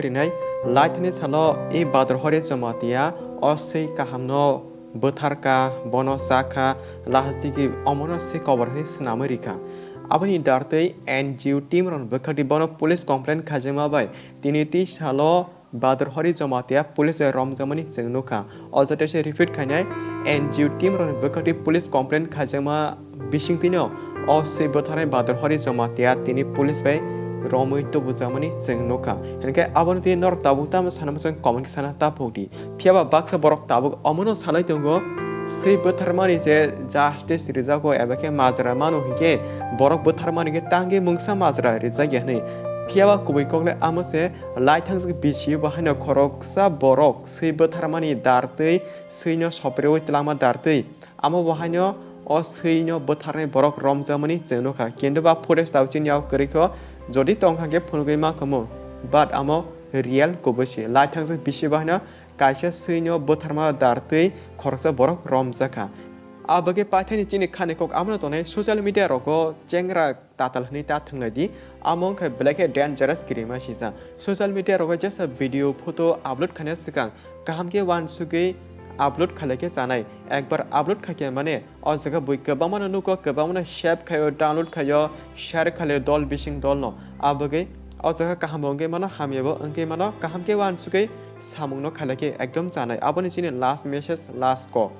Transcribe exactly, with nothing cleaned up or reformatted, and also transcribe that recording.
rinai. Laithani salo i Bador Hori Jamatia o swi kahamno bwtharkha, bono chakha, lahasdigi omono swi kobor hwnwi swnamwi rikha. Aboni dartwi N G O team rokni bwkhakdi bono police complaint khaijakma bai tini twi salo Bador Hori Jamatia police bai romjakmani chwng nukha. O jaga se repeat khainai, N G O team rokni bwkhakdi police complaint khaijakma bisingtwino o swi bwtharnai Bador Hori Jamatia tini police bai romwi tubujakmani chwng nukha. Hinkhe aboni twi norok tabuk tamo sana mwchang comment khe sana ta phukdi. Phiyaba baksa borok tabuk omono salai tongo, swi bwtharmani je justice rijago eba khe majra mano hinkhe borok bwtharmani khe tangwi mungsa majra rijak ya hwnwi. Phiyaba kubui kokle amo se laithangjak bisi bo haino khoroksa borok swi bwtharmani dartwi, swino sopreui twlangma dartwi. Amo bo haino o swino bwtharnai borok romjakmani chwng nukha. Kintu ba footage tabuk chini yago kwrwikho, jodi tongkha khe phunugwi mankhamu. But amo real kubui se. Laithangjak bisi bo haino kaisa swino bwtharma dartwi khoroksa borok romjakha. Abagwi paithani chini khani kok amano tongnai social media rogo chengra tatal hwnwi ta thwnglaidi, amo wngkha belai khe dangerous kirima sijak. Social media rogo jesa video, photo upload khaina swkang kaham khe uansugwi upload khailai khe chanai. Ekbar upload khaikhe mane o jaga bui kwbangmano nugo, kwbangmano save khaio, download khaio, share khailai dol bising dolno. Abagwi o jaga kaham bo wngwi mano, hamya bo wngwi mano, kaham khe uansugwi samungno khailai khe ekdom chanai. Aboni chini last message, last kok.